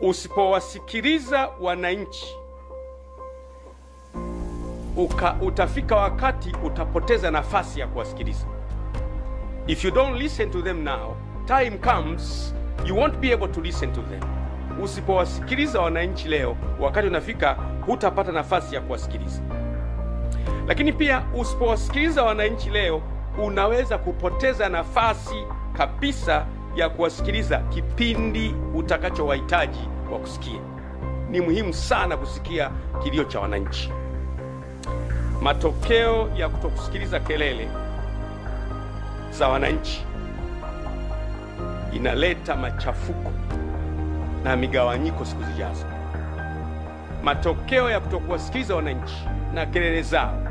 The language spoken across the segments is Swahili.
Usipowasikiliza wananchi, utafika wakati utapoteza nafasi ya kuwasikiliza. If you don't listen to them now, time comes you won't be able to listen to them. Usipowasikiliza wananchi leo, wakati unafika hutapata nafasi ya kuwasikiliza. Lakini pia usipowasikiliza wananchi leo, unaweza kupoteza nafasi kabisa ya kuwasikiliza kipindi utakachowahitaji wa kusikia. Ni muhimu sana kusikia kilio cha wananchi. Matokeo ya kutokusikiliza kelele za wananchi inaleta machafuko na migawanyiko siku zijazo. Matokeo ya kutokuwasikiliza wananchi na kelele zao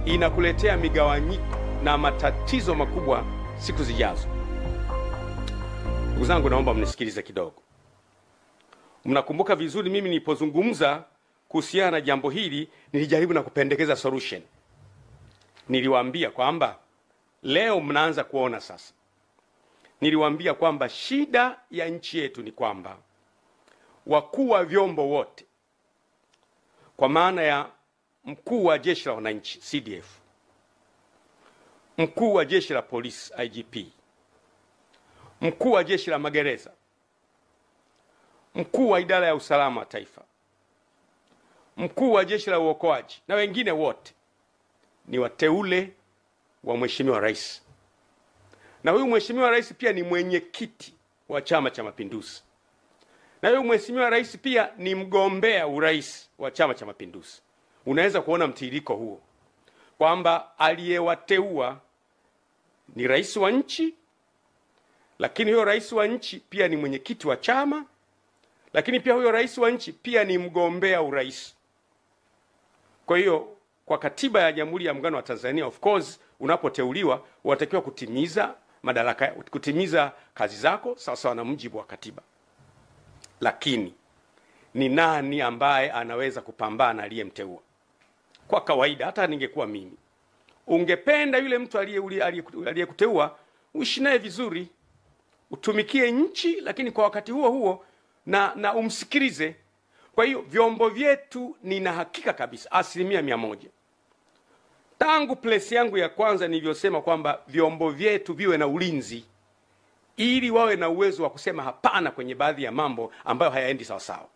inakuletea migawanyiko na matatizo makubwa siku zijazo. Ndugu zangu, naomba mnisikilize kidogo. Mnakumbuka vizuri mimi nilipozungumza kuhusiana na jambo hili, nilijaribu na kupendekeza solution. Niliwaambia kwamba leo mnaanza kuona sasa. Niliwaambia kwamba shida ya nchi yetu ni kwamba wakuu wa vyombo wote, kwa maana ya mkuu wa jeshi la wananchi CDF, mkuu wa jeshi la polisi IGP, mkuu wa jeshi la magereza, mkuu wa idara ya usalama wa taifa, mkuu wa jeshi la uokoaji na wengine wote ni wateule wa Mheshimiwa Rais. Na huyu Mheshimiwa Rais pia ni mwenyekiti wa Chama cha Mapinduzi. Na huyu Mheshimiwa Rais pia ni mgombea urais wa Chama cha Mapinduzi. Unaweza kuona mtiririko huo kwamba aliyewateua ni rais wa nchi, lakini huyo rais wa nchi pia ni mwenyekiti wa chama, lakini pia huyo rais wa nchi pia ni mgombea urais. Kwa hiyo kwa katiba ya Jamhuri ya Muungano wa Tanzania, of course, unapoteuliwa unatakiwa kutimiza madaraka, kutimiza kazi zako sawa na mujibu wa katiba. Lakini ni nani ambaye anaweza kupambana aliyemteua? Kwa kawaida, hata ningekuwa mimi, ungependa yule mtu aliyekuteua uishi naye vizuri, utumikie nchi, lakini kwa wakati huo huo na umsikilize. Kwa hiyo vyombo vyetu, nina hakika kabisa 100%, tangu place yangu ya kwanza nilivyosema kwamba vyombo vyetu viwe na ulinzi ili wawe na uwezo wa kusema hapana kwenye baadhi ya mambo ambayo hayaendi sawa sawa.